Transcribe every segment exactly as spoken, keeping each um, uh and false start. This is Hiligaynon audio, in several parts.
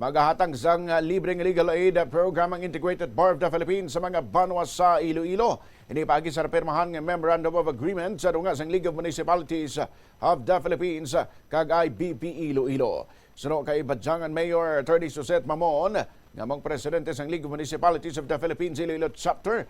Magahatag sang, ah, libreng legal aid program ang Integrated Bar of the Philippines sa mga banwa sa Iloilo. Ini paagi sa pirmahan nga Memorandum of Agreement sa dunga sang League of Municipalities of the Philippines kag I B P Iloilo. Suno kay Badjangan Mayor Attorney Suzette Mamon, nga amo ang presidente sang League of Municipalities of the Philippines Iloilo Chapter,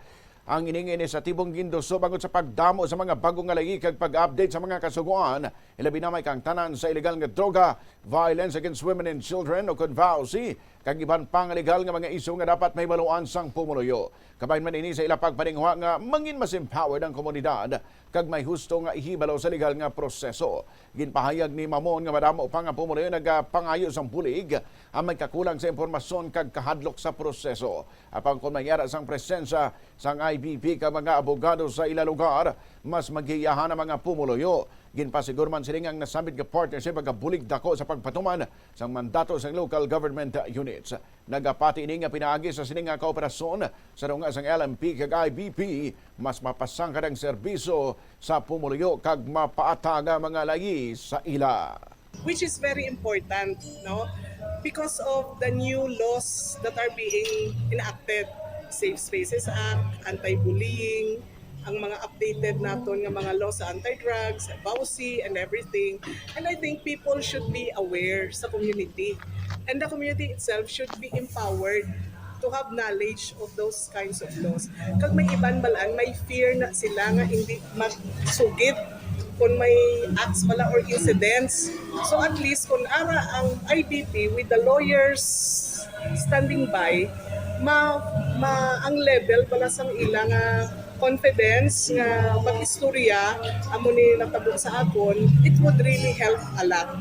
ang ining inisyatibong ginduso bangod sa pagdamo sa mga bago nga lagi kag pag-update sa mga kasugoan, ilabi na may kaangtanan sa iligal nga droga, violence against women and children, o kon VAWC, kag iban pa nga legal nga mga isyu nga dapat mahibaluan sang pumuluyo. Kabahin man ini sa ila pagpaninguha nga mangin mas empowered ang komunidad kag may husto nga ihibalo sa legal nga proseso. Ginpahayag ni Mamon nga madamo pa nga pumuluyo nagapangayo sang bulig ang may kakulang sa impormasyon kag kahadlok sa proseso. Apan kon may ara sang presensya sang I B P kag mga abogado sa ila lugar, mas magiyahan ang mga pumuluyo. Ginpasigur man sini nga ang nasambit nga partnership magabulig dako sa pagpatuman sang mandato sang local government units. Nagapati ini nga pinaagi sa sini nga kooperasyon sa dunga sang L M P kag I B P, mas mapasangkad ang serbisyo sa pumuluyo kag mapaatag ang mga lagi sa ila. Which is very important, no? Because of the new laws that are being enacted, Safe Spaces Act, anti-bullying, ang mga updated naton nga mga laws sa anti-drugs, VAWC, and everything. And I think people should be aware sa community. And the community itself should be empowered to have knowledge of those kinds of laws. Kag may iban balaan, may fear na sila nga hindi magsugid kung may acts bala or incidents. So at least kung ara ang I B P with the lawyers standing by, ma, ma ang level bala sang ila nga confidence nga mag-istorya amo ni natabo sa akon, it would really help a lot.